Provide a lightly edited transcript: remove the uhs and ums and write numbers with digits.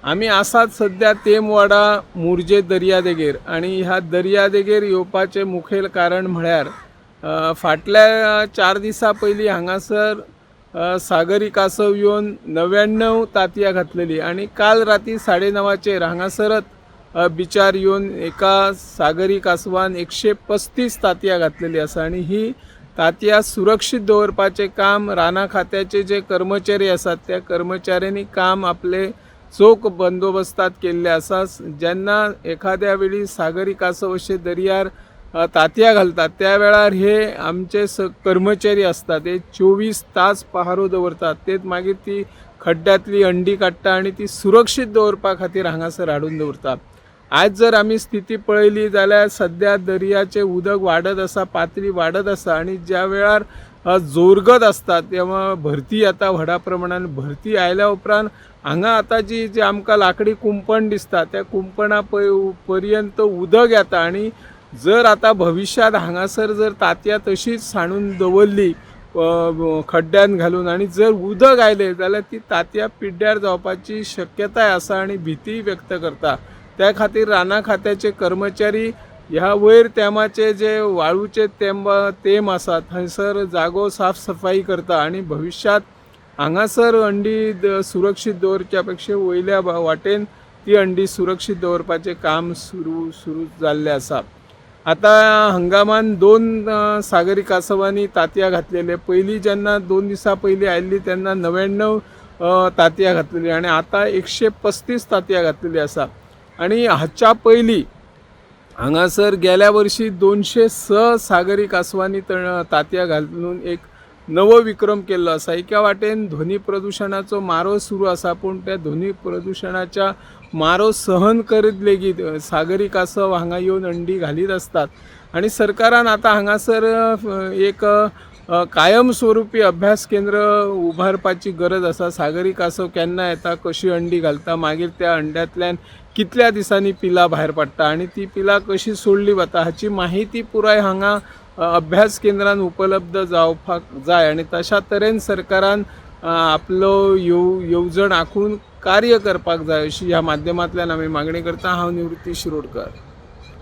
आमी आसात सद्या तेमवाडा मुरजे दर्यादेगेर आनी ह्या दर्यादेगेर येवपाचें मुखेल कारण म्हळ्यार फाटल्या 4 दिसां पयलीं हांगासर सागरी कासव येवन 99 तांतयां घातलेली आनी काल राती 9:30 हांगासरच बिचार येवन एका सागरी कासवान 135 तांतयां घातलेली आसा आनी ही तांतयां सुरक्षीत दवरपाचें काम रानां खात्याचे जे कर्मचारी आसात, त्या कर्मचाऱ्यांनी काम आपले चोख बंदोबस्तात केल्ले आसा. जेन्ना एखाद्या वेळी सागरी कासव अशें दर्यार तांतयां घालतात, त्या वेळार हे आमचे कर्मचारी आसतात, ते 24 तास पहारो दवरतात. तेच मागीर ती खड्ड्यांतली अंडी काडटा आनी ती सुरक्षीत दवरपा खातीर हांगासर हाडून दवरतात. आयज जर आमी स्थिती पळयली जाल्यार सद्या दर्याचें उदक वाडत आसा, पातळी वाडत आसा आनी ज्या वेळार जोरगत आसता तेव्हा भरती येता. व्हडा प्रमाणान भरती आयल्या उपरांत हांगा आतां जी जी आमकां लाकडी कुंपण दिसता, त्या कुंपणा पर्यंत उदक येता आनी जर आतां भविश्यांत हांगासर जर तांतयां तशीच सांडून दवरली खड्ड्यान घालून आनी जर उदक आयलें जाल्यार ती तांतयां पिड्ड्यार जावपाची शक्यताय आसा आनी भिती व्यक्त करता. त्या खातीर रानां खात्याचे कर्मचारी ह्या वयर तेंबाचे जे वाळूचे तेंब आसा, थंयसर जागो साफ सफाई करता आनी भविश्यांत हांगासर अंडी सुरक्षीत दवरच्या पेक्षा वयल्या वाटेन ती अंडी सुरक्षीत दवरपाचें काम सुरू सुरू जाल्लें आसा. आतां हंगामान दोन सागरी कासवांनी तांतयां घातलेले. पयलीं जेन्ना 2 दिसां पयलीं आयिल्ली तेन्ना 99 तांतयां घातलेली आनी आतां 135 तांतयां घातलेली आसा. आनी हाच्या पयलीं हांगासर गेल्या वर्षी 206 सागरी कासवांनी तांतयां घालून एक नवो विक्रम केल्लो आसा. एका वाटेन ध्वनी प्रदुशणाचो मारो सुरू आसा, पूण त्या ध्वनी प्रदुशणाच्या मारो सहन करीत लेगीत सागरी कासव हांगा येवन अंडी घालीत आसतात. आनी सरकारान आतां हांगासर एक कायम स्वरुपी अभ्यास केंद्र उबारपाची गरज आसा. सागरी कासव केन्ना येता, कशी अंडी घालता, मागीर त्या अंड्यांतल्यान कितल्या दिसांनी पिलां भायर पडटा आनी ती पिलां कशी सोडली वता, हाची माहिती पुराय हांगा अभ्यास केंद्रान उपलब्ध जावपाक जाय आनी तशा तरेन सरकारान आपलो येवजण आंखून कार्य करपाक जाय, अशी ह्या माध्यमांतल्यान आमी मागणी करता. हांव निवृत्ती शिरोडकर.